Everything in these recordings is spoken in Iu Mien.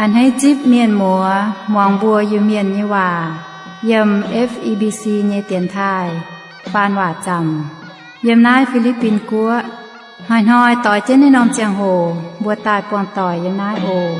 A'hneiv zipv mienh muoz muangx mbuo Iu-Mienh nyei waac yiem F E B C nyei dienx taaih faan waac zaamc yiem naaiv Fi^li^bin Guoqv. Hnoi-hnoi doix jienv naaiv norm ziangh hoc mbuo daaih buangh doic yiem naaiv oc.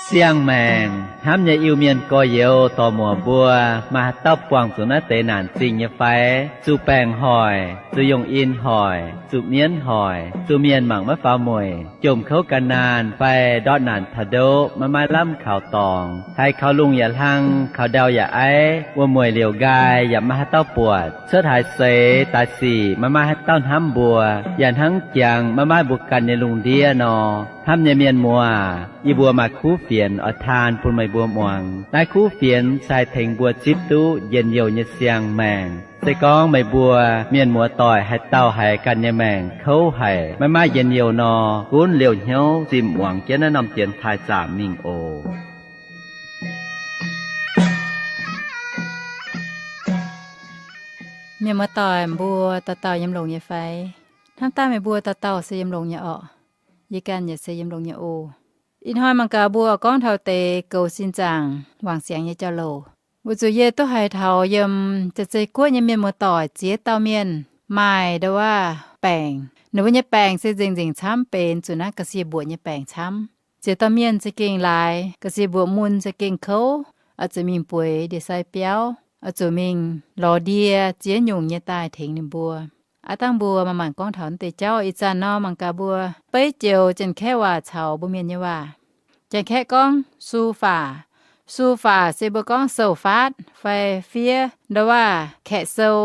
Siang-maengc hnamv nyei Iu-Mienh gorx-youz dorc-muoc mbuo, maaih haaix dauh buangh zuqc naaiv deix naanc zingh nyei fai? Zuqc baengc hoic, zuqc yungh in hoic, zuqc mienv hoic, zuqc mienh mangc maiv faaux mueic, jomc kouv gan naanh fai ndortv naanc taux ndoqv maiv maaih lamh kaux dorngx, haiz kaux lungh yaac hlang, kaux ndau yaac aiv, wuom-mueic liouc nqaai yaac maiv maaih haaix dauh buatc, cuotv haaix seix daaih sic maiv maaih haaix dauh hnamv mbuo, yaac hnangv jangx maiv maaih mbuo ganh nyei lungh ndiev nor. Hnamv nyei mienh muoz, yie mbuo maaih kuv fienx oix taan bun meih mbuo muangx. Naaiv kuv fienx se haih tengx mbuo zipv duqv njien-youh nyei siang-maengc. Se gorngv meih mbuo mienh muoz doic haaix dauh haiz ganh nyei maengc kouv haic, maiv maaih njien-youh nor, gunv liouh hnyouv zimh muangx jienv naaiv norm dienx taaih zaamc mingh oc. Mienh muoz doic mbuo dauh dauh yiem longx nyei fai? Hnamv daaih meih mbuo dauh dauh se yiem longx nyei orqc. Yie ganh yaac se yiem longx nyei oc. Ih hnoi mangc gaax mbuo gorngv taux deix goux sin zaangc wangc siangx nyei jauv-louc. Weic zuqc yie duqv haiz taux yiem Janx-Zei Guoqv nyei mienh muoz doic ziex dauh mienh maaih ndau waav baengc. Ninh mbuo nyei baengc se nzengc-nzengc camv, benx zuqc naaiv ga'sie mbuoqc nyei baengc camv. Ziex dauh mienh za'gengh laaix ga'sie mbuoqc mun za'gengh kouv, oix zuqc mingh bueix ndie-sai biauv, oix zuqc mingh lorz ndie ziex nyungc nyei daaih tengx ninh mbuo. Aav dangh mbuo manc-manc gorngv taux naaiv deix jauv. Ih zanc nor mangc gaax mbuo beiv joux Janx-Kaeqv waac caux mbuo Mienh nyei waac. Janx-Kaeqv gorngv สู้ฝ่า, สู้ฝ่า se mbuo gorngv sou-faatv fai fiev ndau waav kaeqv sou,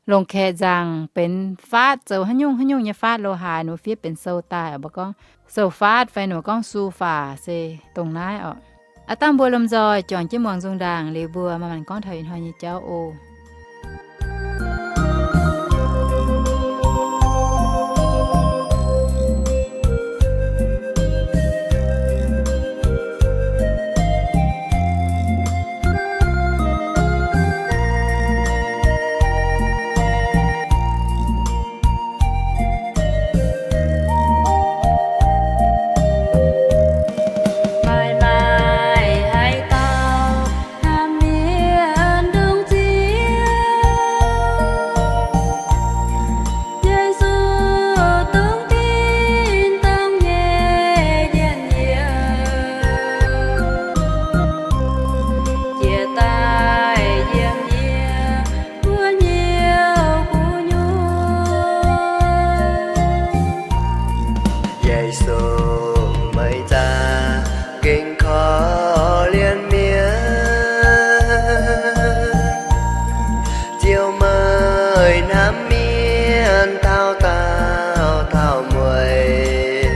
longc kaeqv nzaangc benx faatv, zoux haaix nyungc haaix nyungc nyei faatv lo haaix, ninh mbuo fiev benx sou daaih, mbuo gorngv sou-faatv fai ninh mbuo gorngv สู้ฝ่า se dongh naaiv orqc. Aav dangh mbuo lomh nzoih juangc jienv muangx nzung ndaangc liuz mbuo manc-manc gorngv taux ih hnoi nyei jauv oc. Maaih maaih haaix dauh hnamv mienh ndongc Ziouv, Yesu dongh tin-dorngh nyei njien-youh, jiex daaih yiem yie mbuo nyei gu'nyuoz. Yesu, meih za'gengh korv-lienh mienh, Ziouv, meih hnamv mienh taux daauh taux mueiz.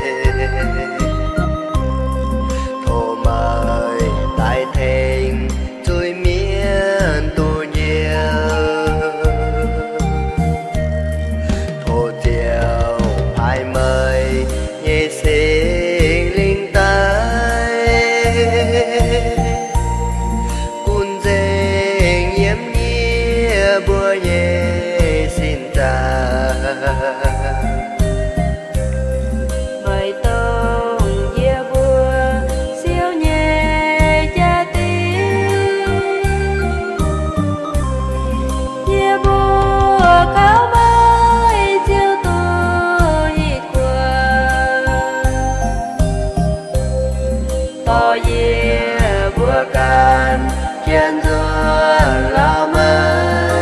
Tov meih daaih tengx zuiz-mienh duqv njoux. Tov Ziouv paaiv meih nyei Singx Lingh daaih, gunv nzengc yiem yie mbuo nyei sin zaangc. Meih dongh yie mbuo siou nyei jaa-dingh, yie mbuo gauh meih Ziouv duqv hitv guoqv. Dorh yie mbuo ganh jienv nzuonx lauh maiv,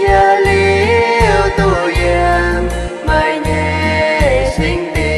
yietc liuz duqv yiem meih nyei singx dingh.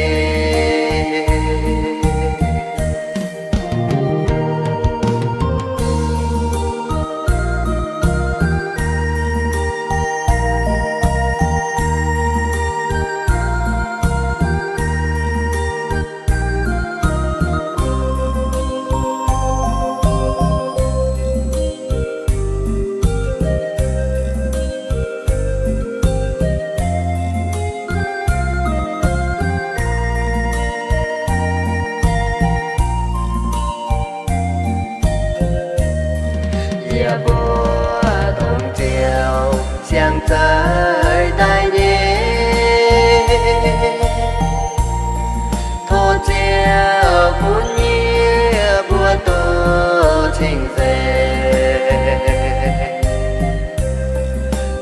Dingh nzengc,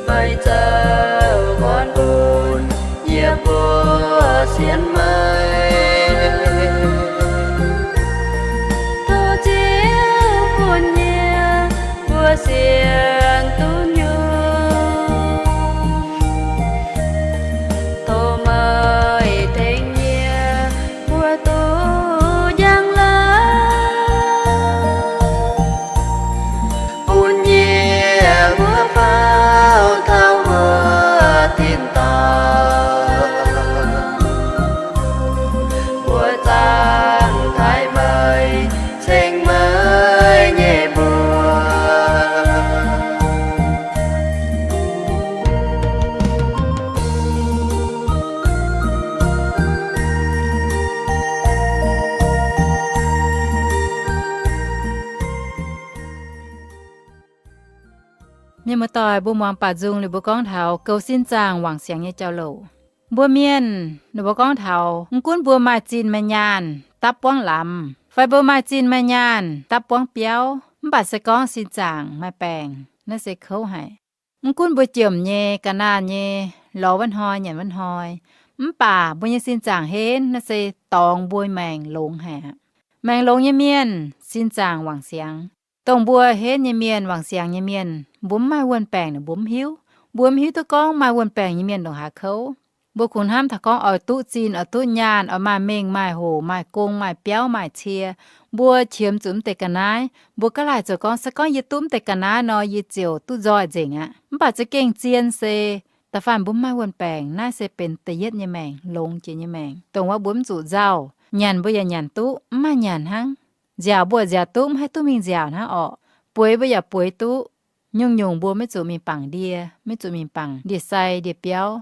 meih zoux gorn bun yie mbuo sienx meih. Tov Ziouv bun yie mbuo sienx duqv nyungc. Tov meih tengx yie mbuo duqv njang laangh, bun yie mbuo faaux taux wuov tin-dorngh, mbuo zaangc taaih meih, ceng meih nyei mbuox. Mienh muoz-doic, mbuo muangx baac nzung liuz mbuo gorngv taux goux sin zaangc wangc siangx nyei jauv-louc. Mbuo mienh, ninh mbuo gorngv taux mv gunv mbuo maaih zinh maaih nyaanh dapv buangv lamz, fai mbuo maaih zinh maaih nyaanh dapv buangv biauv, mv baac se gorngv sin zaangc maaih baengc, naaiv se kouv haic. Mv gunv mbuo jomc nyei, ga'naanh nyei, lorz wuov hnoi nyanc wuov hnoi, mv baac mbuo nyei sin zaangc henv, naaiv se dorngx mbuo maengc longx haic aqv. Maengc longx nyei mienh sin zaangc wangc siangx. Dongh mbuo henv nyei mienh, wangc siangx nyei mienh, mbuo mv maaih wuon-baengc ninh mbuo mv hiuv. Mbuo mv hiuv duqv gorngv maaih wuon-baengc nyei mienh ndongc haaix kouv. Mbuo kungx hnamv taux gorngv oix duqv zinh, oix duqv nyaanh, oix maaih mengh maaih hoc, maaih gong maaih biauv maaih cie. Mbuo qiemx zuqc mv deix ga'naaiv. Mbuo gaav laaic ziouc gorngv, se gorngv yie duqv mv deix ga'naaiv nor, yie ziouc duqv nzoih nzengc aqv. Mv baac za'gengh zien se da'faanh mbuo mv maaih wuon-baengc, naaiv se benx da'yietv nyei maengc, longx jiex nyei maengc, dongh wuov mbuo mv zuqc nzauh. Nyanc mbuo yaac nyanc duqv, mv maaih nyanc hnangv. Nziaauc mbuo nziaauc duqv, mv haih duqv mingh nziaauc hnangv orqc. Bueix mbuo yaac bueix duqv. Nyungc-nyungc mbuo maiv zuqc mingh bangc ndie, maiv zuqc mingh bangc ndie-sai ndie-biauv.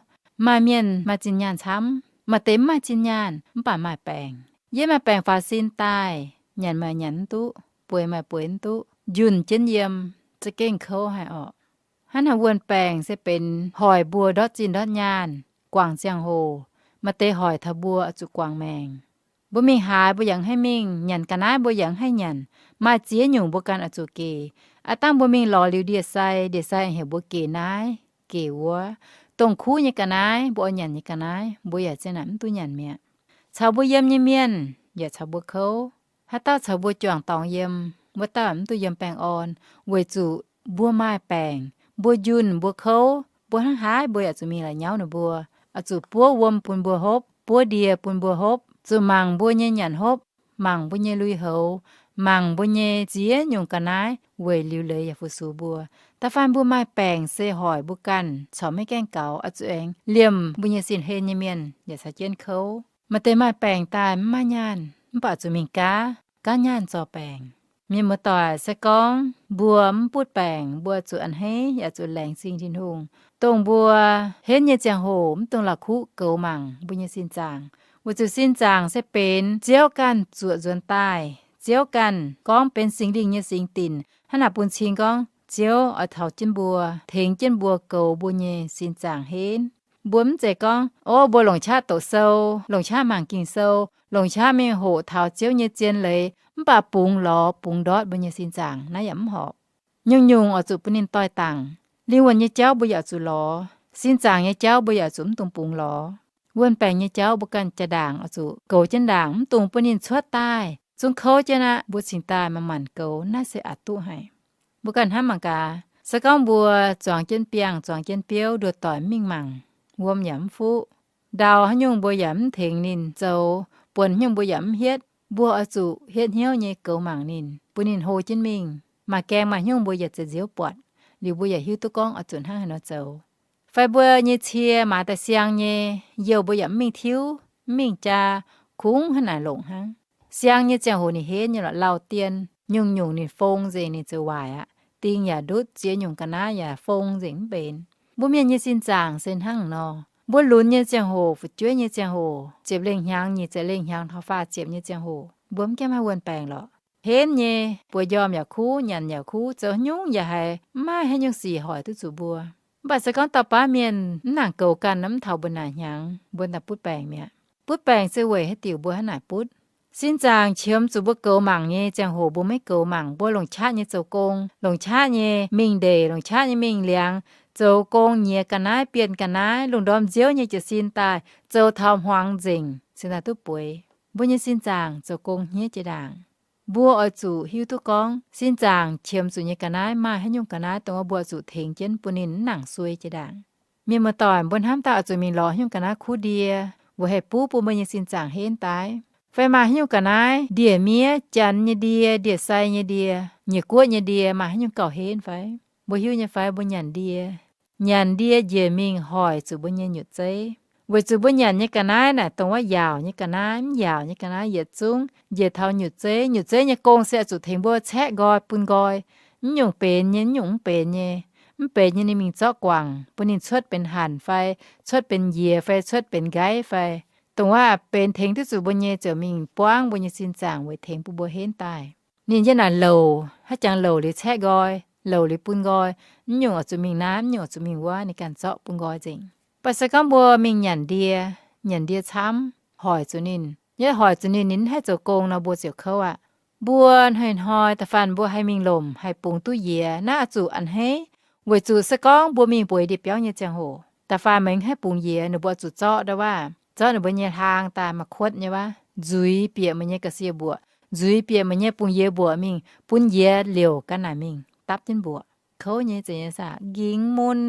Maaih mienh maaih zinh nyaanh camv, maaih deix mv maaih zinh nyaanh mv baac maaih baengc. Yie maaih baengc faaux sin daaih, nyanc maaih nyanc mv duqv, bueix maaih bueix mv duqv, njunh jienv yiem, za'gengh kouv haic orqc. Hnangv naaic wuon-baengc se benx hoic mbuo ndortv zinh ndortv nyaanh, guangc ziangh hoc. Maaih deix hoic taux mbuo oix zuqc guangc maengc. Mbuo mingh haaix mbuo yaac mv haih mingh, nyanc ga'naaiv mbuo yaac mv haih nyanc, maaih ziex nyungc mbuo ganh oix zuqc gec. Aav dangh mbuo mingh lorz liuz ndie-sai, ndie-sai heuc mbuo gec naaiv gec wuov. Dongh kuv nyei ga'naaiv, mbuo oix nyanc nyei ga'naaiv, mbuo yaac zinh naaic mv duqv nyanc mi'aqv. Caux mbuo yiem nyei mienh yaac caux mbuo kouv. Haaix dauh caux mbuo juangc dorngx yiem, wuov dauh mv duqv yiem baengh orn, weic zuqc mbuo maaih baengc, mbuo njunh mbuo kouv, mbuo hnangv haaix mbuo yaac zuqc mingh la'nyauv ninh mbuo, oix zuqc buov wuom bun mbuo hopv, buov ndie bun mbuo hopv, zuqc mangc mbuo nyei nyanc hopv, mangc mbuo nyei lui-houx, mangc mbuo nyei ziex nyungc ga'naaiv weic liuc leiz yaac fu-sux mbuo. Da'faanh mbuo maaih baengc se hoic mbuo ganh corc maiv gaengh gaux, oix zuqc aengx liemh mbuo nyei sin-hlen nyei mienh yaac caux jienv kouv. Maaih deix maaih baengc daaih mv maaih nyaanh, mv baac zuqc mingh gaav, gaav nyaanh zorc baengc. Mienh muoz-doic, se gorngv mbuo mv butv baengc, mbuo zuqc a'hneiv yaac zuqc laengz zingh Tin-Hungh. Dongh mbuo henv nyei ziangh hoc mv dungx la'kuqv goux mangc mbuo nyei sin zaangc, weic zuqc sin zaangc se benx Ziouv ganh zuoqc nzuonx daaih. Ziouv ganh gorngv benx Singx Lingh nyei singx dinc hnangv naaic bun cing gorngv Ziouv oix taux jienv mbuo, tengx jienv mbuo goux mbuo nyei sin zaangc henv. Mbuo mv zeiz gorngv, o, mbuo longc qaqv doqc sou, longc qaqv mangc Ging-Sou, longc qaqv mingh hoqc taux Ziouv nyei zien leiz, mv baac bungx lorz bungx ndortv mbuo nyei sin zaangc, naaiv yaac mv horpc. Nyungc-nyungc oix zuqc bun ninh doix-dangc. Lingh wuonh nyei jauv mbuo yaac zuqc lorz. Sin zaangc nyei jauv mbuo yaac zuqc mv dungx bungx lorz. Wuon-baengc nyei jauv mbuo ganh jaa-ndaangc oix zuqc goux jienv ndaangc, mv dungx bun ninh cuotv daaih. Zungv kouv jienv aqv, mbuo cingx daaih manc-manc goux, naaiv se aqc duqv haic. Mbuo ganh hnamv mangc gaax, se gorngv mbuo zuangx jienv biangh, zuangx jienv biouv, nduov doic mv mingh mangc, wuom yaac mv fuqv, ndau haaix nyungc mbuo yaac mv tengx ninh zoux, buonc haaix nyungc mbuo yaac mv hietv, mbuo oix zuqc hietv hnyouv nyei goux mangc ninh, bun ninh hlo jienv mingh. Maaih gaeng maaih haaix nyungc mbuo yaac za'nziouv buatc, liuz mbuo yaac hiuv duqv gorngv oix zuqc hnangv haaix nor zoux. Fai mbuo nyei cie maaiz daaih siang nyei, youh mbuo yaac mv mingh tiuv, mv mingh jaa, kungx hnangv naaic longc hnangv. Siang nyei ziangh hoc ninh henv nyei lorqc, lauh dien, nyungc-nyungc ninh fong nzengc, ninh ziouc waaic aqv. Ding yaac ndutv, ziex nyungc ga'naaiv yaac fong nzengc mv benx. Mbuo mienh nyei sin zaangc se hnangv nor. Mbuo lunx nyei ziangh hoc, fu'jueiv nyei ziangh hoc, ziepc lengh hnyangx, nyic ziepc lengh hnyangx, taux faah ziepc nyei ziangh hoc, mbuo mv gaengh maaih wuon-baengc lorqc. Henv nyei, bueix njormh yaac kuv, nyanc yaac kuv, zoux haaix nyungc yaac haiz mv maaih haaix nyungc sic hoic duqv zuqc mbuo. Mv baac se gorngv dauh baav mienh mv nangc goux ganh nor, mv taux mbuo naaic hnyangx, mbuo daaih butv baengc mi'aqv. Butv baengc se weic haaix diuc mbuo hnangv naaic butv? Sin zaangc qiemx zuqc mbuo goux mangc nyei ziangh hoc mbuo maiv goux mangc, mbuo longc qaqv nyei zoux gong, longc qaqv nyei mingh ndeic, longc qaqv nyei mingh liangx, zoux gong nyiex ga'naaiv, bienh ga'naaiv, lungh ndorm nziouv nyei jiez sin daaih, zoux taux hmuangx nzengc, cingx daaih duqv bueix. Mbuo nyei sin zaangc zoux gong hniev jiex ndaangc. Mbuo oix zuqc hiuv duqv gorngv sin zaangc qiemx zuqc nyei ga'naaiv maaih haaix nyungc ga'naaiv dongh wuov mbuo oix zuqc tengx jienv bun ninh mv nangc suei jiex ndaangc. Mienh muoz-doic, mbuo hnamv daaih oix zuqc mingh lorz haaix nyungc ga'naaiv kuv ndie, weic haih buv bun mbuo nyei sin zaangc henv daaih. Fai maaih haaix nyungc ga'naaiv ndie-miev, janx nyei ndie, ndie-sai nyei ndie, nyiec guoqv nyei ndie, maaih haaix nyungc gauh henv fai? Mbuo hiuv nyei fai mbuo nyanc ndie? Nyanc ndie njiec mingh hoic zuqc mbuo nyei nyutc zeiv. Weic zuqc mbuo nyanc nyei ga'naaiv naaic dongh wuov yaauc nyei ga'naaiv, mv yaauc nyei ga'naaiv yietc zungv njiec taux nyutc zeiv. Nyutc zeiv nyei gong se oix zuqc tengx mbuo caeqv nqoi bun nqoi. Mv nyungc benx nyei, mv nyungc mv benx nyei. Mv benx nyei ninh mingh zorqv guangc bun ninh cuotv benx hanc fai cuotv benx njiec fai cuotv benx nqaiv fai. Dongh wuov benx tengx duqv zuqc mbuo nyei ziouc mingh buangv mbuo nyei sin zaangc weic tengx bun mbuo henv daaih. Ninh yiem naaic louc, haaix jangx louc liuz caeqv nqoi, louc liuz bun nqoi. Mv nyungc oix zuqc mingh naaiv, mv nyungc oix zuqc mingh wuov, ninh ganh zorqv bun nqoi nzengc. Mv baac se gorngv mbuo mingh nyanc ndie, nyanc ndie camv, hoic zuqc ninh, yie hoic zuqc ninh, ninh mv haih zoux gong nor, mbuo ziouc kouv aqv. Mbuo hnoi-hnoi da'faanh mbuo haih mingh lomc, haih bungx duqv yiez, naaiv oix zuqc a'hneiv. Weic zuqc se gorngv mbuo mingh bueix ndie-biauv nyei ziangh hoc, da'faanh meih mv haih bungx yiez, ninh mbuo oix zuqc zorqv ndau wuov, zorqv ninh mbuo nyei hlaang daaih maaih kuotv nyei wuov, nzuiz bieqc meih nyei ga'sie mbuoqc, nzuiz bieqc meih nyei bungx yiez mbuoqc mingh, bun yiez liouc ga'naaiv mingh dapv jienv mbuoqc. Kouv nyei, zeiz nyei saah, nqingx mun.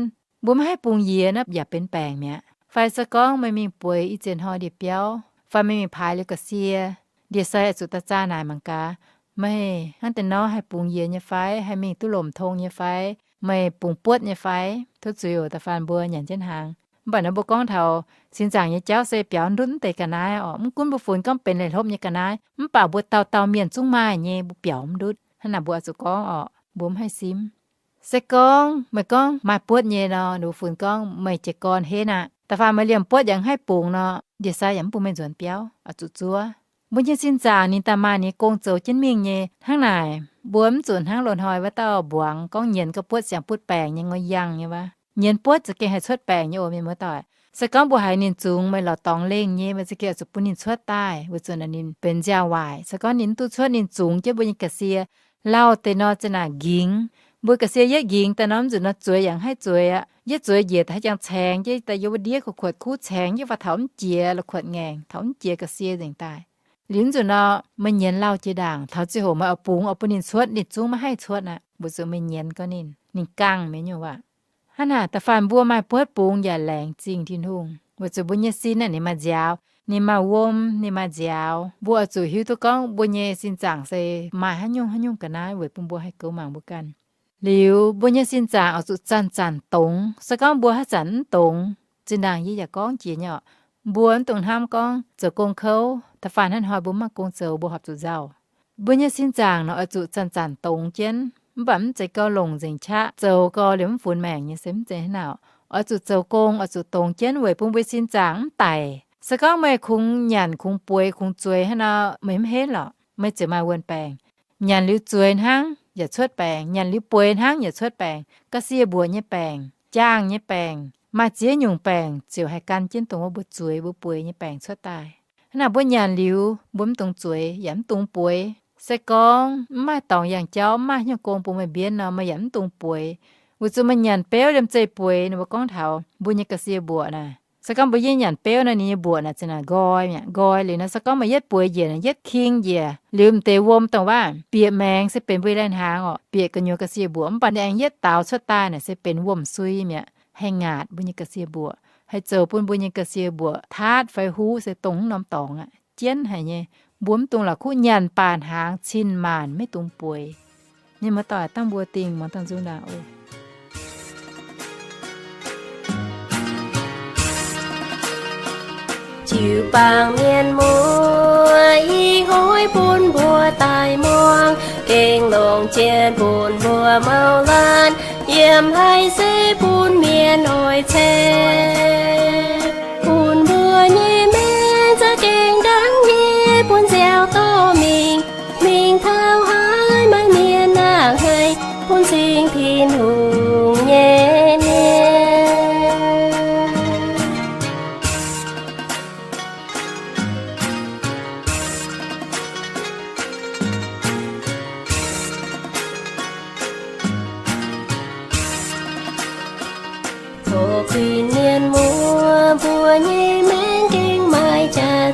Mbuo maiv haih bungx yiez naaiv yaac benx baengc mi'aqv. Fai se gorngv meih mingh bueix i ziex hnoi ndie-biauv, fai meih mingh paaix liuz ga'sie, ndie-sai oix zuqc daaih zaah naaic mangc gaax, meih hnangv deix nor haih bungx yiez nyei fai, haih mingh duqv lomc tong nyei fai, meih bungx buotv nyei fai? Tov zuiz oc, da'faanh mbuo nyanc jienv hnaangx. Mv baac nor mbuo gorngv taux sin zaangc nyei jauv se biaux ndutv mv deix ga'naaiv orqc. Mv gunv mbuo funx gorngv benx leiz-hlopv nyei ga'naaiv, mv baac mbuo dauh dauh mienh zungv maaih nyei, mbuo biaux mv ndutv. Hnangv naaic mbuo oix zuqc gorngv orqc, mbuo mv haih simv. Se gorngv meih gorngv maaih buotv nyei nor, ninh mbuo funx gorngv meih jiez gorn henv aqv. Da'faanh meih liemh buotv yaac mv haih bungx nor, ndie-sai yaac mv bun meih nzuonx biauv, oix zuqc zuov. Mbuo nyei sin zaangc ninh daaih maaih ninh nyei gong zoux jienv mingh nyei. Hnangv naaic, mbuo mv zuqc hnangv loz-hnoi wuov dauh mbuangz gorngv nyienz gauh buotv siangx butv baengc nyei, ngoi yangh nyei wuov. Nyienz buotv za'gengh haih cuotv baengc nyei oc, mienh muoz-doic. Se gorngv mbuo haiz ninh zungx, meih lorz dorngx lengh nyei, meih za'gengh oix zuqc bun ninh cuotv daaih, weic zuqc naaic ninh benx nziaaux waaic. Se gorngv ninh mv duqv cuotv, ninh zungx jienv mbuo nyei ga'sie, lauh deix nor za'naaic nqingx. Mbuo ga'sie yietv nqingx daaih nor, mv zuqc nor zueiz yaac mv haih zueiz aqv. Yietv zueiz njiec daaih haaix jangx caengx jienv daaih yiem wuov ndiev kuv kuotv kuv caengx jienv faaux taux mv jiex, la'kuotv ngaengc taux mv jiex ga'sie nzengc daaih. Liuz mv zuqc nor, meih nyienz lauh jiex ndaangc, taux ziangh hoc meih oix bungx, oix bun ninh cuotv, ninh zungv maiv haih cuotv aqv, weic zuqc meih nyienz gorngv ninh, ninh gangh mi'aqv nyungc waac. Hnangv naaic, da'faanh mbuo maaih buotv bungx yaac laengz zingh Tin-Hungh, weic zuqc mbuo nyei sin naaic ninh maaih nziaaux, ninh maaih wuom, ninh maaih nziaaux. Mbuo oix zuqc hiuv duqv gorngv mbuo nyei sin zaangc se maaih haaix nyungc haaix nyungc ga'naaiv weic bun mbuo haih goux mangc mbuo ganh. Liuz mbuo nyei sin zaangc oix zuqc zanc-zanc dongz. Se gorngv mbuo haaix zanc mv dongz, zinh ndaangc yie yaac gorngv jiex nyei orqc, mbuo mv dungx hnamv gorngv zoux gong kouv, da'faanh hnangv hnoi mbuo mv maaih gong zoux, mbuo horpc zuqc nzauh. Mbuo nyei sin zaangc nor oix zuqc zanc-zanc dongz jienv, mv baac mv zeiz gauh longc nzengc qaqv, zoux gau liemh mv funx maengc nyei se mv zeiz hnangv naaic. Oix zuqc zoux gong, oix zuqc dongz jienv weic bun mbuo sin zaangc mv daic. Se gorngv meih kungx nyanc, kungx bueix, kungx zueiz hnangv nor, meih mv henv lorqc, meih ziouc maaih wuon-baengc. Nyanc liuz zueiz hnangv yaac cuotv baengc, nyanc liuz bueix hnangv yaac cuotv baengc. Ga'sie mbuoqc nyei baengc, jaangh nyei baengc, maaih ziex nyungc baengc ziouc haih gan jienv dongh wuov mbuo zueiz mbuo bueix nyei baengc cuotv daaih. Hnangv naaic mbuo nyanc liuz mbuo mv dungx zueiz yaac mv dungx bueix. Se gorngv mv maaih dorngx yangh jauv, mv maaih haaix nyungc gong bun meih mbienv nor, meih yaac mv dungx bueix. Weic zuqc meih nyanc beuv liemh zeih bueix, ninh mbuo gorngv taux mbuo nyei ga'sie mbuoqc naaic. Se gorngv mbuo yietv nyanc beuv nor, ninh nyei mbuoqc naaic zinh naaic nqoi mi'aqv. Nqoi liuz nor, se gorngv meih yietv bueix njiec naaic, yietv king njiec liuz m'deix wuom dongh waac bieqc maengx se benx mbuo nyei lai-hnaangx orqc, bieqc gu'nyuoz ga'sie mbuoqc, mv baac ninh aengx yietv daaux cuotv daaih naaic se benx wuom-sui mi'aqv. Haih ngaatc mbuo nyei ga'sie mbuoqc, haih zoux bun mbuo nyei ga'sie mbuoqc taatv fai huv se dongh mv norm dorngx aqv. Jienv haic nyei. Mbuo mv dungx la'kuqv nyanc baac hnaangx cin maanc, maiv dungx bueix. Mienh muoz-doic, dangh mbuo dingh muangx dangh nzung ndaangc oc. Jiu-baang mienh muoz, ih hnoi bun mbuo daaih muangx, gengh longc jien bun mbuo mouz laanh, yiem haiz se bun mienh oix ceng. Bun mbuo nyei maengc za'gengh ndangv nyei, bun nziaaux dorh mingh, mingh taux haaix maaih mienh nangh haic, bun cing Tin-Hungh nyei mienh.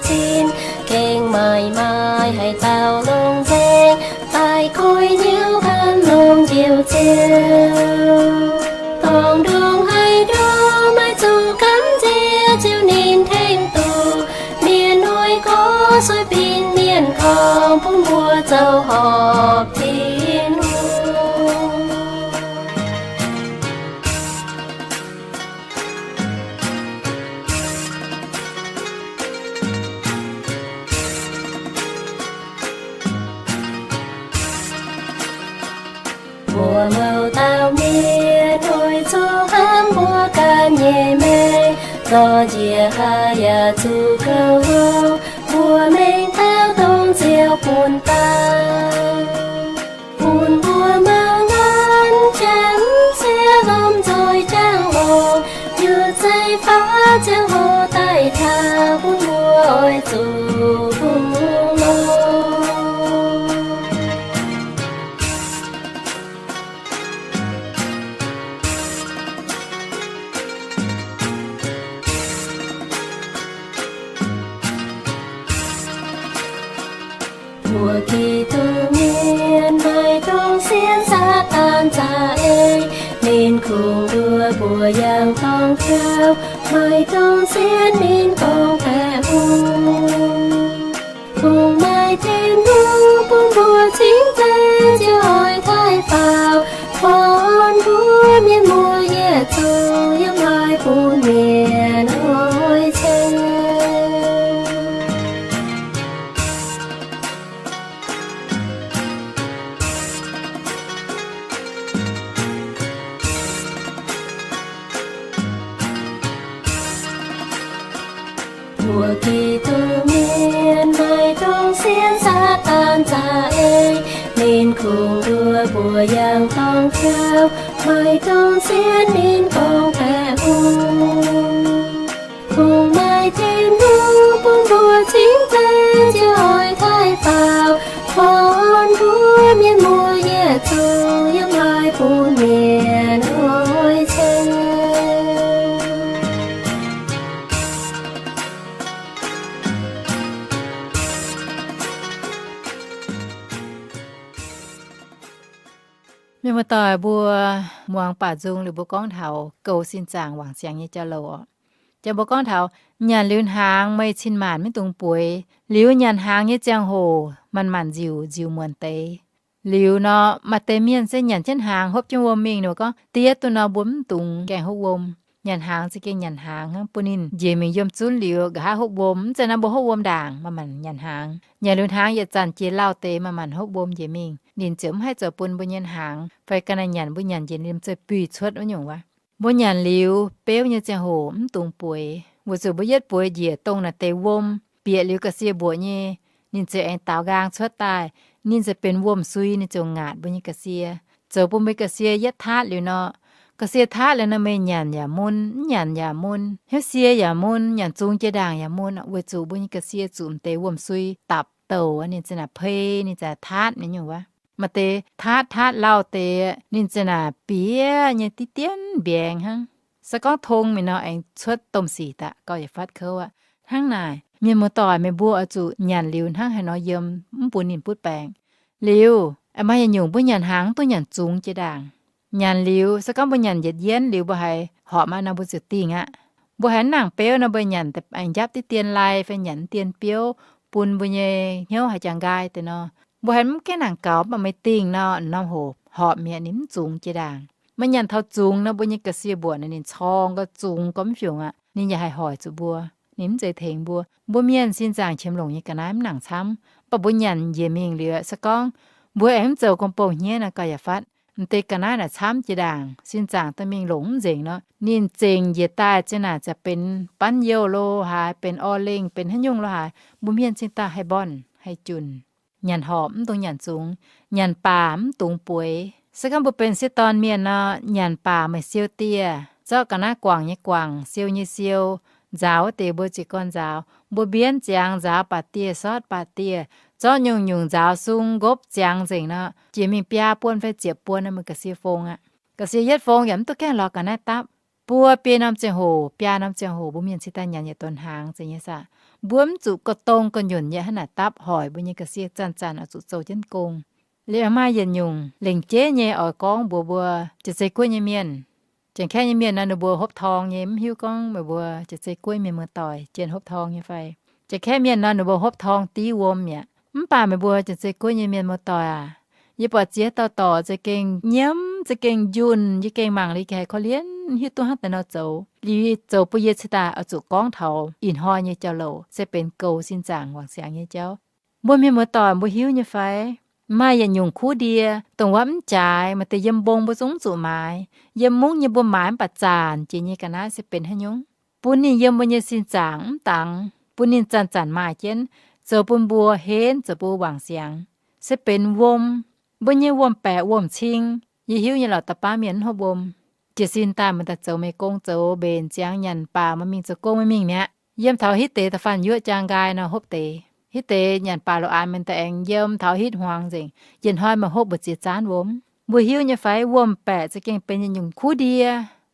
zinh, gengh maaih maaih haaix dauh longc nzengc, daaih kuiv niuv gan longc njoux ziouc. Dongh ndongc haaix nduov maiv zuqc gamh nziex ziouc ninh tengx duqv. Mienh mueiz gorx sueih binc mienh gorngv bun mbuo zoux horpc Tin-Hungh. Mbuo mouz dauh mienh oix zuqc hnamv mbuo ganh nyei maengc, zorqv njiec haaix yaac zuqc gouv hlo, mbuo mengh taux dongh Ziouv bun daaih. Bun mbuo mangc gaax, janx sieqv lomh nzoih jangx longx, njuov zeiv-faav ziangh hoc daaih taux, bun mbuo oix zuqc bungx longx. Mbuo Giduc mienh maaih dongh sienx Saadaan za'eix, ninh kungx nduov mbuo yangh dorngx jauv. Maaih dongh sienx ninh gorngv baeqc hungh. Kungx maaih Tin-Hungh bun mbuo cingx zeiz ziouc oix taaih faaux, kuonx mbuo mienh muoz yietc zungv yiem haaix bun mienh oix ceng. Mbuo Giduc mienh maaih dongh sienx Saadaan za'eix, ninh kungx nduov mbuo yangh dorngx jauv. Maaih dongh sienx ninh gorngv baeqc hungh. Kungx maaih Tin-Hungh bun mbuo cingx zeiz ziouc oix taaih faaux, kuonx mbuo mienh muoz yietc zungv yiem haaix bun mienh oix ceng. Mienh muoz-doic mbuo, muangx baac nzung liuz mbuo gorngv taux goux sin zaangc wangc ziangx nyei jauv-louc oc. Jangx mbuo gorngv taux nyanc liuz hnaangx meih cin-maanc maiv dungx bueix. Liuz nyanc hnaangx nyei ziangh hoc manc-manc nziuc, nziuc muonc deix. Liuz nor, maaih deix mienh se nyanc jienv hnaangx hopv jienv wuom mingh, ninh gorngv diev duqv nor mbuo mv dungx gaengh hopv wuom. Nyanc hnaangx za'gengh nyanc hnaangx hnangv, bun ninh njiec mingh yiem zunv liuz nqa'haav hopv wuom. Mv zeiz nor mbuo hopv wuom ndaangc, manc-manc nyanc hnaangx. Nyanc liuz hnaangx yietc zanc jiex lauh deix, manc-manc hopv wuom njiec mingh, ninh ziouc mv haih zoux bun mbuo nyei hnaangx. Fai ga'naaiv nyanc mbuo nyanc njiec ninh ziouc buih cuotv wuov nyungc wuov. Mbuo nyanc liuz beuv nyei ziangh hoc mv dungx bueix, weic zuqc mbuo yietv bueix njiec dongh naaic deix wuom bieqc liuz ga'sie mbuoqc nyei, ninh ziouc aengx daaux nqaang cuotv daaih, ninh ziouc benx wuom sui, ninh ziouc ngaatc mbuo nyei ga'sie, zoux bun mbuo ga'sie yietv taatv liuz nor. Ga'sie taatv liuz nor meih nyanc yaac mun, mv nyanc yaac mun, hnyouv sie yaac mun, nyanc zungx jiex ndaangc yaac mun, weic zuqc mbuo nyei ga'sie zuqc m'deix wuom sui dapc douc, ninh za'naaic pei, ninh za'naaic taatv nyei nyungc wuov. Maaih deix taatv, taatv lauh deix, ninh za'naaic bieqc nyei diqv dienv mbiaengx hnangv. Se gorngv tong mingh nor aengx cuotv domh sic daaih, gauh yietc fatv kouv aqv. Hnangv naaic, mienh muoz-doic, meih mbuo oix zuqc nyanc liuz hnangv haaix nor yiem, mv bun ninh butv baengc. Liuz, maaih yietc nyungc mbuo nyanc hnaangx mv dungx nyanc zungx jiex ndaangc. Nyanc liuz, se gorngv mbuo nyanc yietc yienv liuz mbuo haiz horpc aqv nor mbuo ziouc dingh aqv. Mbuo haiz mv nangc beuv nor mbuo nyanc aengx njapv diqv dien lai fai nyanc diqv dien biouv, bun mbuo nyei hnyouv haiz jangx nqaai deix nor. Mbuo haiz mv gaengh nangc gaux, mv baac meih dingh nor, norm hoc horpc mi'aqv, ninh mv zungx jiex ndaangc. Meih nyanc taux zungx nor, mbuo nyei ga'sie mbuoqc naaic ninh corng gau, zungx gau mv fiungc aqv, ninh yaac haih hoic zuqc mbuo. Ninh mv zeiz tengx mbuo. Mbuo mienh sin zaangc qiemx longc nyei ga'naaiv mv nangc camv, mv baac mbuo nyanc njiec mingh liuz, se gorngv mbuo aengx mv zoux gong-bou hniev nor gauh yaac fatv. M'deix ga'naaiv naaic camv jiex ndaangc, sin zaangc dorh mingh longc mv nzengc nor, ninh zengc njiec daaih za'naaic za'gengh benx banv youh lo haaix, benx orv lengh, benx haaix nyungc lo haaix, mbuo mienh cingx daaih haih mbornh haih junc. Nyanc horpc mv dungx nyanc zungx, nyanc baac mv dungx bueix. Se gorngv mbuo benx sieqv dorn mienh nor, nyanc baac meih siou dieh, zorqv ga'naaiv guangc nyei guangc, siou nyei siou, nzaaux wuov deix mbuo jiez gorn nzaaux. Mbuo mbienv ziangx nzaaux baac dieh, sortv baac dieh, zorqv nyungc-nyungc nzaaux sung nqopv ziangx nzengc nor, jiex mingh biaa buon fai ziepc buon nor meih ga'sie fong aqv. Ga'sie yietv fong yaac mv duqv gaengh lorz ga'naaiv dapv. Buo biei norm ziangh hoc, biaa norm ziangh hoc, mbuo mienh cingx daaih nyanc yietc donx hnaangx zeiz nyei saah. Mbuo mv zuqc gauh dongh gauh nyunc yaac hnangv naaic dapv hoic mbuo nyei ga'sie zanc-zanc oix zuqc zoux jienv gong. Liuz maaih yietc nyungc lengc jeiv nyei oix gorngv mbuox mbuo Janx-Zei Guoqv nyei mienh. Janx-Kaeqv nyei mienh nor ninh mbuo hopv torng nyei, mv hiuv gorngv meih mbuo Janx-Zei Guoqv mienh muoz-doic jienh hopv torng nyei fai. Janx-Kaeqv mienh nor ninh mbuo hopv torng div wuom mi'aqv. Mv baac meih mbuo Janx-Zei Guoqv nyei mienh muoz-doic aac, yie buatc ziex dauh dorc za'gengh nyiemv, za'gengh njunh, yie gengh mangc liuz gengh haiz korv-lienh, hiuv duqv hnangv deix nor zoux. Liuz zoux bun yie cingx daaih oix zuqc gorngv taux ih hnoi nyei jauv-louc se benx goux sin zaangc wangc siangx nyei jauv. Mbuo mienh muoz-doic mbuo hiuv nyei fai? Maaih yietc nyungc kuv ndie, dongh wuov mv jaaix, maaih deix yiem mbong mbuo zungv mv zuqc maaiz. Yiem mungv nyei mbuo maaiz mv baac zaanc jiex nyei ga'naaiv se benx haaix nyungc? Bun ninh yiem mbuo nyei sin zaangc mv dangx, bun ninh zanc-zanc maaih jienv, zoux bun mbuo henv, zoux bun wangc siangx. Se benx wuom, mbuo nyei wuom-baeqc wuom-cing. Yie hiuv nyei lorqc, da'baav mienh mv hopv wuom. Jiez sin daaih meih daaih zoux meih gong, zoux mbenc ziangx nyanc baac meih mingh zoux gong, meih mingh mi'aqv. Yiem taux hitv deix da'faanh yuoqv jaang nqaai nor hopv deix. Hitv deix nyanc baac loz-aanx meih daaih aengx yiem taux hitv hmuangx nzengc. Yietc hnoi meih hopv mbu'ziex zaanv wuom. Mbuo hiuv nyei fai? Wuom-baeqc za'gengh benx yietc nyungc kuv ndie.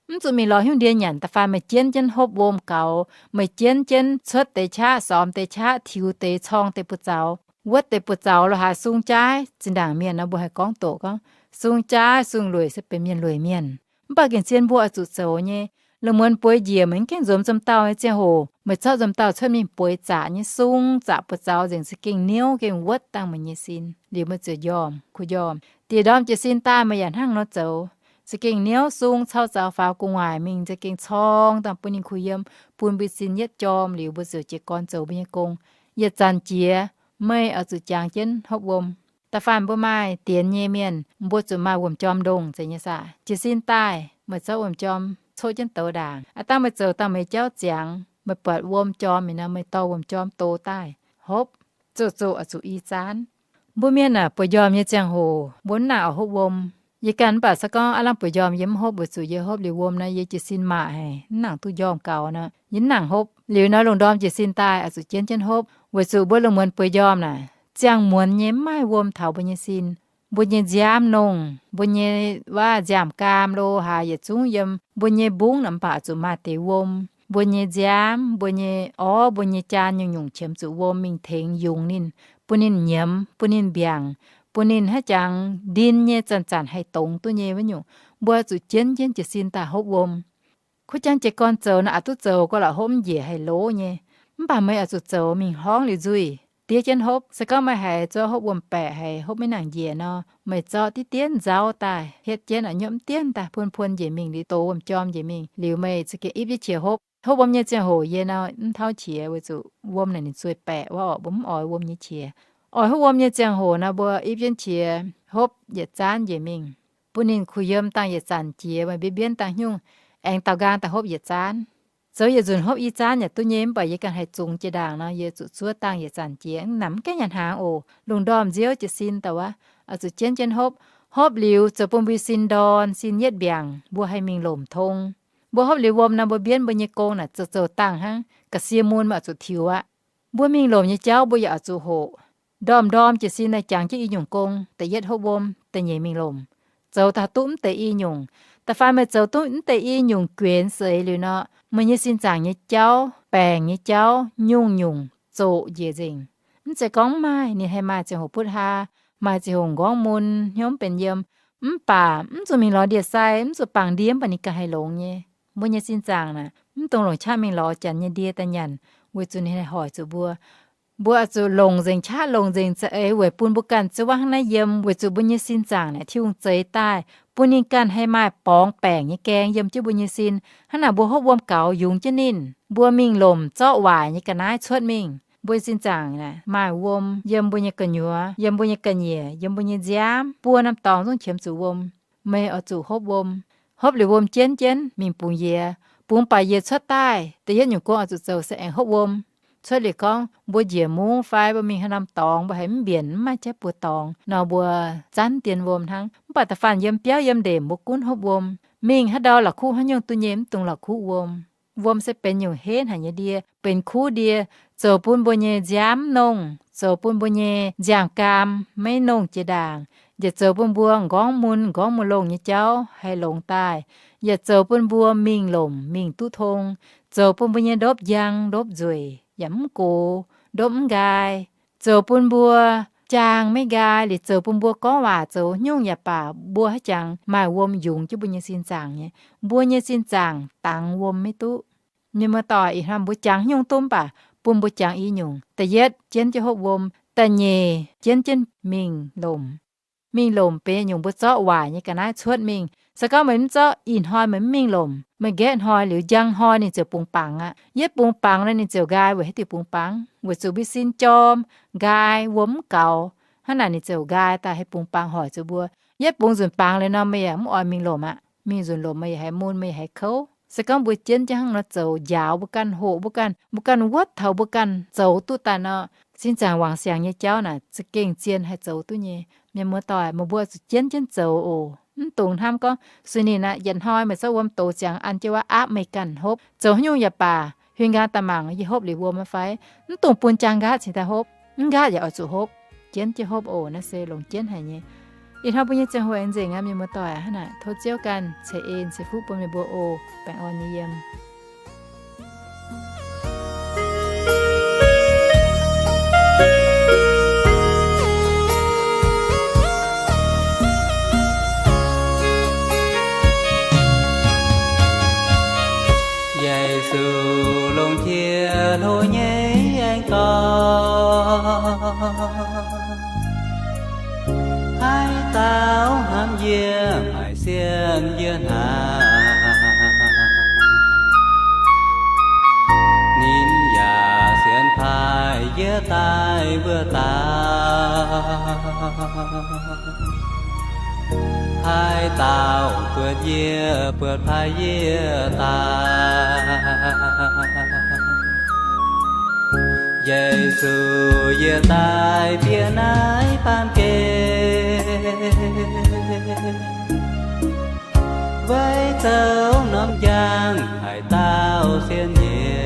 Mv zuqc mingh lorz hiuv ndie nyanc. Da'faanh meih jienv jienv hopv wuom gaux, meih jienv jienv cuotv deix qaqv, sormx deix qaqv, tiux deix, corng deix buoz-zaux, wuotv deix buoz-zaux lo haaix sung jaaiv. Zinh ndaangc mienh nor mbuo haih gorngv doqc gorngv sung jaaiv sung lueic se benx mienh lueic mienh. Mv baac gengh zien mbuo oix zuqc zoux nyei. Lungh muonz bueix njiec meih mv gaengh nzuonx nzomc dauh nyei ziangh hoc, meih zorqv nzomc dauh cuotv mingh bueix zaqc nyei sung, zaqc buoz-zaux nzengc, za'gengh niouv gengh wuotv dangh meih nyei sin. Liuz meih ziouc njormh, kuh njormh. Diex ndorm jiez sin daaih meih yaac hnangv nor zoux. Za'gengh niouv sung, cau zaux faaux gu'nguaaic mingh, za'gengh corng dangh bun ninh kuh yiem, bun mbuo sin yietv jorm. Liuz mbuo ziouc jiez gorn zoux mbuo nyei gong. Yietc zanc jiex, meih oix zuqc jangx jienv hopv wuom. Da'faanh mbuo maaih dienx nyei mienh, mbuo zuqc maaih wuom-jorm ndongh zeiz nyei saah. Jiez sin daaih meih zorqv wuom-jorm coqv jienv douz ndaangc. Aav dangh meih zoux dangh meih jauv ziangx, meih buatc wuom-jorm mi'aqv nor, meih dorh wuom-jorm douz daaih hopv. Zoqc zoqc oix zuqc i zaanv. Mbuo mienh aah, bueix njormh nyei ziangh hoc mbuo mv nangc oix hopv wuom. Yie ganh mv baac se gorngv aav lamh bueix njormh yie mv hopv, weic zuqc yie hopv liuz wuom nor yie jiez sin maaih haic, mv nangc duqv njormh gaux nor, yie mv nangc hopv. Liuz nor lungh ndorm jiez sin daaih oix zuqc jienv jienv hopv, weic zuqc mbuo lungh muonz bueix njormh naaic, ziangh muonz nyei mv maaih wuom taux mbuo nyei sin. Mbuo nyei nziaamv nongh, mbuo nyei waav nziaamv-gaam lo haaix yietc zungv yiem mbuo nyei mbungv naaic mv baac zuqc maaih deix wuom. Mbuo nyei nziaamv, mbuo nyei orv, mbuo nyei jaan nyungc-nyungc qiemx zuqc wuom mingh tengx yungz ninh, bun ninh nyiemz, bun ninh mbiaangc, bun ninh haaix jangx ndin nyei zanc-zanc haih dongz duqv nyei wuov nyungc, mbuo zuqc jienv jienv jiez sin daaih hopv wuom. Kuv jangx jiez gorn zoux naaic, aqc duqv zoux gau lorqc, hopv mv njiec haih loz nyei. Mv baac meih oix zuqc zoux mingh hlorngv liuz nzuih, diev jienv hopv. Se gorngv meih haiz zorqv hopv wuom-baeqc haiz hopv maiv nangc njiec nor, meih zorqv diqv dienv nzauv daaih hietv jienv, a'nyuoqv mv dienv daaih puon puon njiec mingh liuz dox wuom-jorm njiec mingh liuz meih za'gengh ipv jienv qiex hopv. Hopv wuom nyei ziangh hoc yie nor mv tauv qiex weic zuqc wuom naaic ninh zueih baeqc wuov orqc, mbuo mv oix wuom nyei qiex. Oix hopv wuom nyei ziangh hoc nor mbuo ipv jienv qiex hopv yietc zaanv njiec mingh, bun ninh kuh yiem dangh yietc zanc jiex, meih mbienv mbienv dangh hnyungv aengx daaux nqaang daaih hopv yietc zaanv. Zoux yietc nzunc hopv i zaanv yaac duqv nyei, mv baac yie ganh haih zungx jiex ndaangc nor, yie zuqc zuov dangh yietc zanc jiex, mv namx mv gaengh nyanc hnaangx oc. Lungh ndorm nziouv jiez sin daaih wuov, oix zuqc jienv jienv hopv. Hopv liuz zoux bun mbuo sin ndorn, sin yietv mbiaangc, mbuo haih mingh lomc tong. Mbuo hopv liuz wuom nor, mbuo mbienv mbuo nyei gong naaic zoux zoux dangh hnangv, ga'sie mun meih oix zuqc tiux aqv. Mbuo mingh lomc nyei jauv mbuo yaac oix zuqc hoqc. Ndorm-ndorm jiez sin naaiv jangx jienv i nyungc gong, da'yietv hopv wuom, da'nyeic mingh lomc. Zoux taux duqv mv deix i nyungc. Da'faanh meih zoux duqv mv deix i nyungc guenx seix liuz nor, meih nyei sin zaangc nyei jauv, baengc nyei jauv, nyungc-nyungc zoqc njiec nzengc. Mv zeiz gorngv mv maaih, ninh haih maaih ziangh hoc butv haa, maaih ziangh hoc m'nqorngv mun, hnyouv mv benx yiem. Mv baac mv zuqc mingh lorz ndie-sai, mv zuqc bangc ndie mv baac ninh ganh haih longx nyei. Mbuo nyei sin zaangc naaic, mv dungx longc qaqv mingh lorz janx nyei ndie daaih nyanc, weic zuqc ninh haih hoic zuqc mbuo. Mbuo oix zuqc longc nzengc qaqv, longc nzengc za'eix weic bun mbuo ganh ziouc hnangv naaiv yiem, weic zuqc mbuo nyei sin zaangc naaic Tin-Hungh zeix daaih, bun ninh ganh haih maaih borngz baengc nyei gaeng yiem jienv mbuo nyei sin. Hnangv naaic mbuo hopv wuom gaux yungz jienv ninh, mbuo mingh lomc zorqv waaic nyei ga'naaiv cuotv mingh. Mbuo nyei sin zaangc naaic maaih wuom yiem mbuo nyei gu'nyuoz, yiem mbuo nyei ga'nyiec, yiem mbuo nyei nziaamv, buo norm dorngx zungv qiemx zuqc wuom. Meih oix zuqc hopv wuom. Hopv liuz wuom jienv jienv mingh bungx yiez. Bungx baac yiez cuotv daaih, da'yietv nyungc gong oix zuqc zoux se aengx hopv wuom. Cuotv liuz gorngv mbuo njiec mungv fai mbuo mingh haaix norm dorngx, mbuo haiz mv mbienc, mv maaih jaiv buoz dorngx nor, mbuo zanv dien wuom hnangv. Mv baac da'faanh yiem biauv yiem ndeic mbuo gunv hopv wuom. Mingh haaix ndau la'kuqv haaix nyungc duqv nyei, mv dungx la'kuqv wuom. Wuom se benx nyungc henv haic nyei ndie, benx kuv ndie, zoux bun mbuo nyei nziaamv mv nongh, zoux bun mbuo nyei nziaamv-gaam maiv nongh jiex ndaangc, njiec zoux bun mbuo m'nqorngv mun, m'nqorngv mun longh nyei jauv haih longx daaih. yaac zoux bun mbuo mingh lomc mingh duqv tong, zoux bun mbuo nyei ndopv njang ndopv nzueic yaac mv gox, ndopv mv nqaai, zoux bun mbuo jaang maiv nqaai, liuz zoux bun mbuo gorngv waac zoux haaix nyungc yaac baac mbuo haaix jangx maaih wuom yungz jienv mbuo nyei sin zaangc nyei. Mbuo nyei sin zaangc dangx wuom maiv duqv. Mienh muoz-doic, ih hnoi mbuo jangx haaix nyungc duqv mv baac bun mbuo jangx i nyungc. Da'yietv, jienv jienv hopv wuom. Da'nyeic, jienv jienv mingh lomc. Mingh lomc benx nyungc mbuo zorqv waaic nyei ga'naaiv cuotv mingh. Se gorngv meih mv zorqv, ih hnoi meih mv mingh lomc, meih nqaeqv hnoi liuz njang hnoi ninh ziouc bungx bangc aqv. Yietv bungx bangc nor ninh ziouc nqaai. Weic haaix diuc bungx bangc? Weic zuqc mbuo sin jorm, nqaai, wuom mv gaux. Hnangv naaic ninh ziouc nqaai daaih haih bungx bangc hoic zuqc mbuo. Yietv bungx nzunc bangc liuz nor meih yaac mv oix mingh lomc aqv. Mingh nzunc lomc meih yaac haiz mun, meih yaac haiz kouv. Se gorngv mbuo jienv jienv hnangv nor zoux, njaaux mbuo ganh, hoqc mbuo ganh, mbuo ganh wuotv taux mbuo ganh zoux duqv daaih nor, sin zaangc wangc siangx nyei jauv naaic za'gengh zien haih zoux duqv nyei. Mienh muoz-doic, meih mbuo zuqc jienv jienv zoux oc. Mv dungx hnamv gorngv suiv ninh aqv, yietc hnoi meih zorqv wuom dox ziangx an jienv wuov aapv meih ganh hopv. Zoux haaix nyungc yaac baac, huin nqaang daaih mangc yie hopv liuz wuom maiv fai? Mv dungx bun jaang nqaatv cingx daaih hopv. Mv nqaatv yaac oix zuqc hopv. Jienv jienv hopv oc. Naaiv se longc jienv haic nyei. Ih hnoi mbuo nyei ziangh hoc aengx nzengc aqv, mienh muoz-doic. Hnangv naaic tov Ziouv ganh ceix en ceix fuqv bun meih mbuo oc. Baengh orn nyei yiem. Yesu longc qiex hlo nyei aengx gorngv, haaix dauh hnamv yie, maaic siemv yie hnangv, ninh yaac sienx paaiv yie daaih mbuo dauh. Haaix dauh buatc yie, buatc paaiv yie daaih. Yesu, yie daaih bieqc naaiv baamh gen, weic zoux norm njang haaix dauh sienx yie,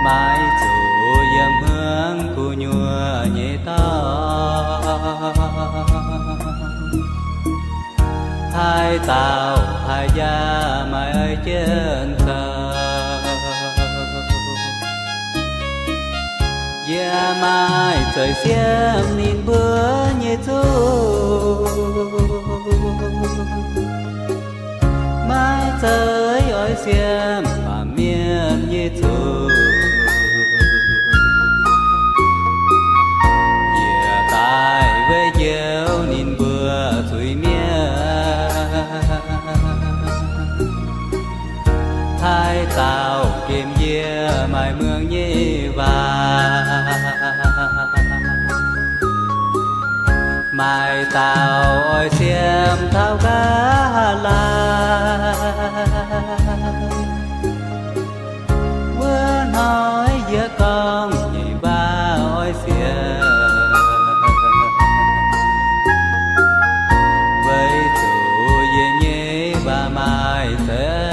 maiv zuqc yiem hmuangx gu'nyuoz nyei dorngx. Haaix dauh paaiv yie maaih oix jienv zoux, yie maaih zeiz siemv ninh mbuo nyei zuqc. Maiv zeiz oix siemv baamh mienh nyei zuqc. Yie daaih weic njoux ninh mbuo zuiz-mienh. Haaix dauh gemh yie maaih muangx nyei waac, maaih dauh oix siemv taux nqa'haav laanh. Wuov hnoi yie gorngv nyei waac oix siemv, weic zuqc yie nyei waac maaih zeiz.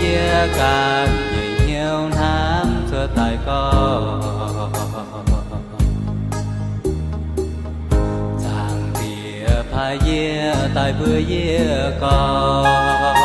Yie ganh nyei hnyouv hnamv cuotv daaih gorngv, Zaangc Diex paaiv yie daaih mbuox yie gorngv,